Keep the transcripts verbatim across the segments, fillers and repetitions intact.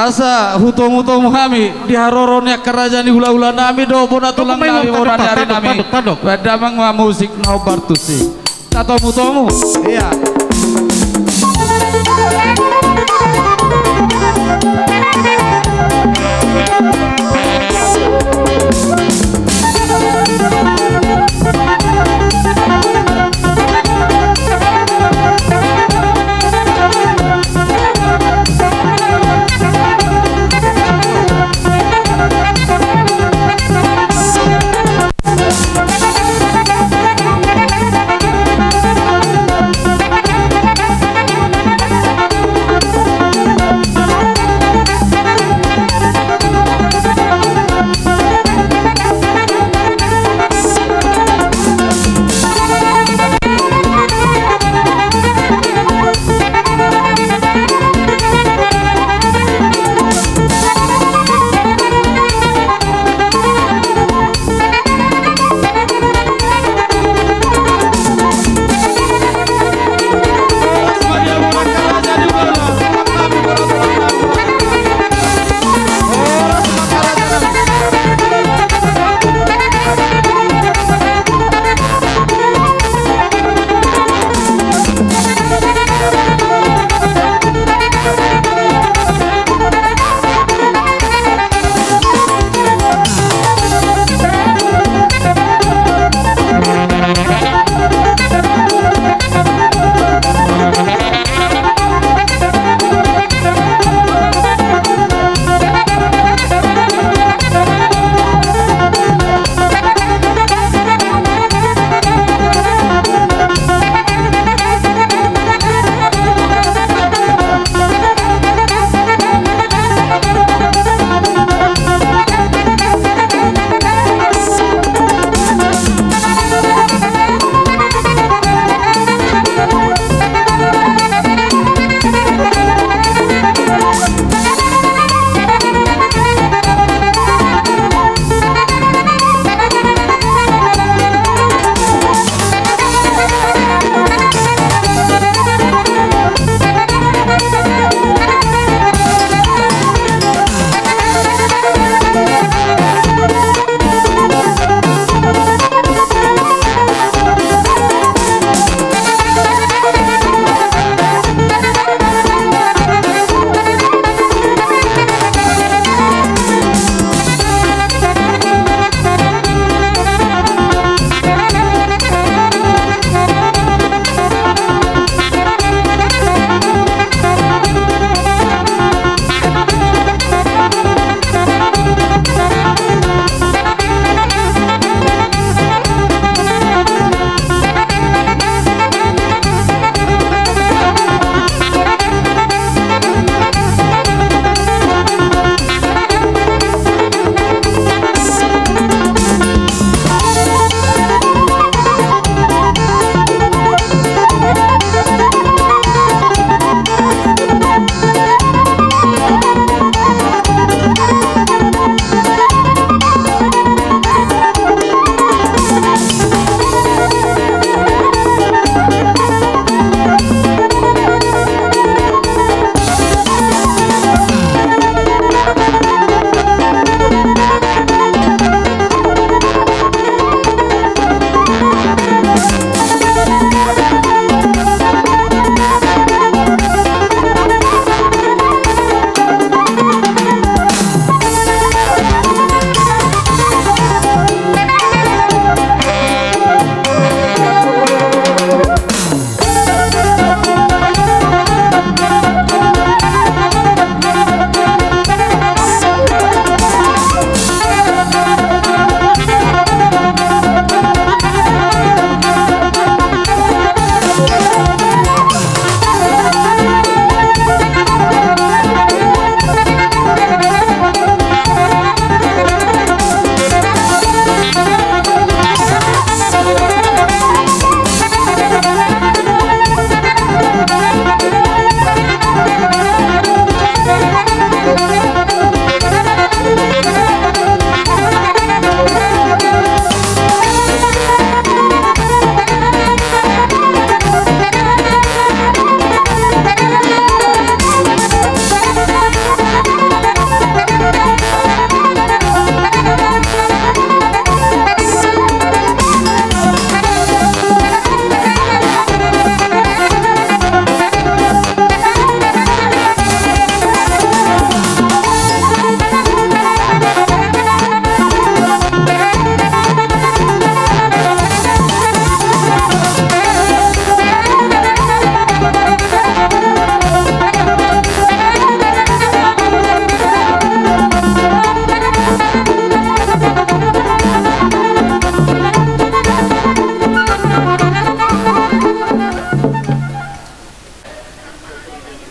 Asa hutomutomu hami di haroro ni angka raja ni hulahula nami dohot bona tulang nami, bona ni ari nami. Tandok, tandok, tandok. Baen damang ma musik na hombar tusi. Tatomutomu. Ia.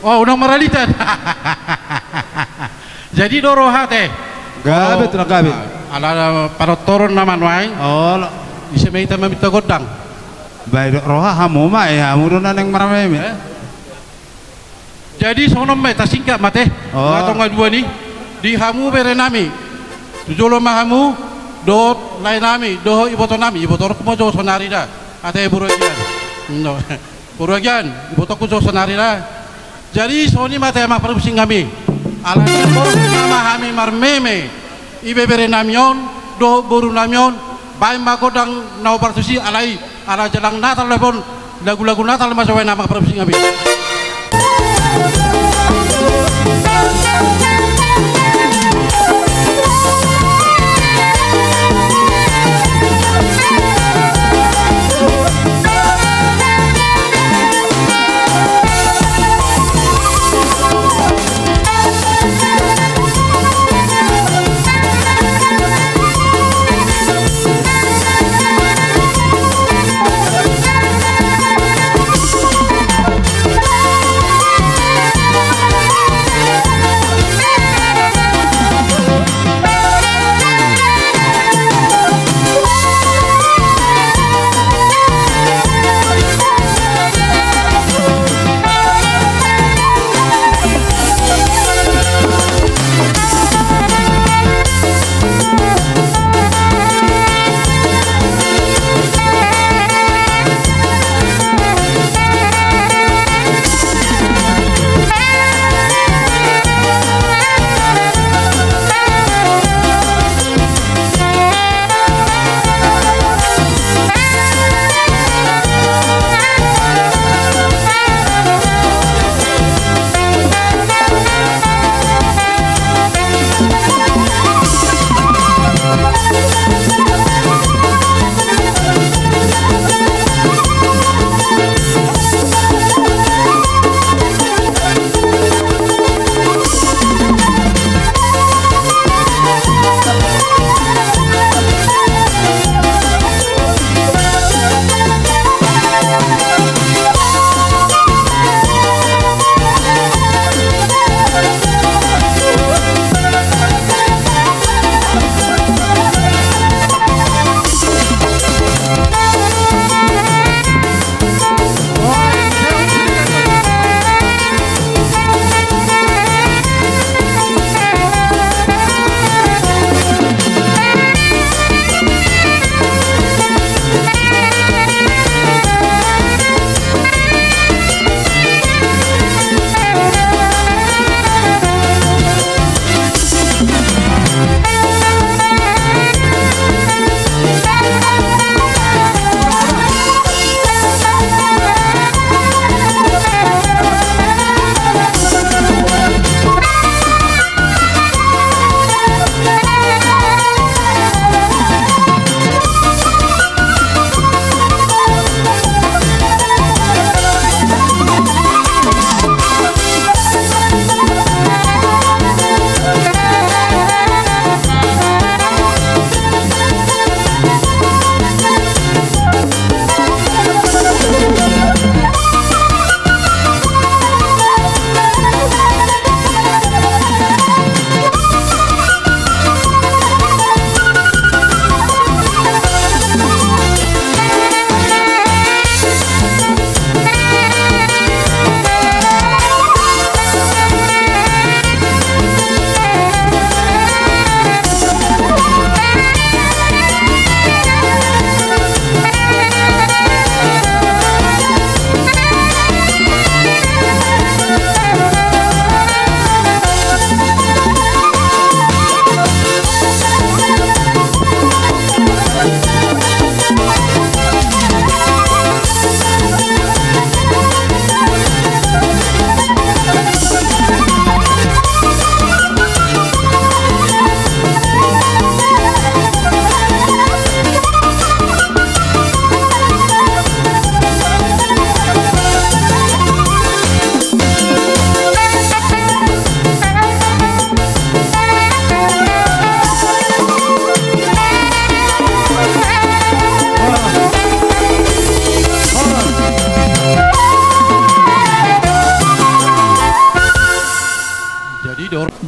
Oh, unang maralitan. Jadi do roha ate. Gabe, oh, tulang gabe. Ala panortoron nama nuaeng. Oh, ise ma hita maminta gondang? Baen do roha hamu ma, eh, hamu do na naeng marmeme. Eh? Jadi songon on ma, tasingkat ma ate. Oh. Nga tonga dua ni. Di hamu bere nami, tu jolo ma hamu, dohot lae nami, dohot iboto nami, iboto ma jo sonari da. Ate boru Agian. No. Boru Agian, ibotoku jo sonari da. Jadi songon i ma ate amang parmusik nami. Ala ni boru nama hami marmeme. Ibebere nami on, dohot boru nami on, baen ma gondang na hombar tusi, alai ala jalang Natal do on, lagu-lagu Natal ma jo baen amang parmusik nami.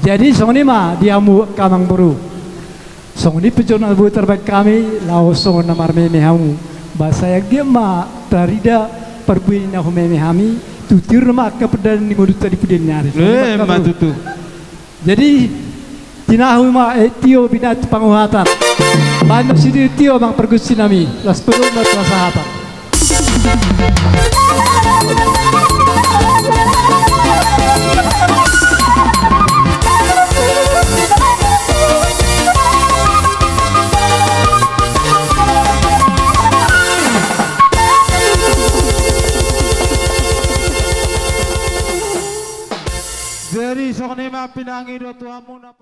Jadi songon i ma di hamu angka amangboru. Songon i pe jo na boi tarbahen hami laho songon na marmeme hamu. Ba sai anggiat ma tarida parbue ni na humeme hami, tu tiur ma angka pardalan ni ngolunta di pudian ni ari. Songon i ma, eh, angka amangboru. Tutu. Jadi tinahu ma, eh, tio binati panguhatan. Baen ma siditio amang pargonsi nami. Las Palua ma tu hasahatan. Jadi songon i ma pinangido tu hamu na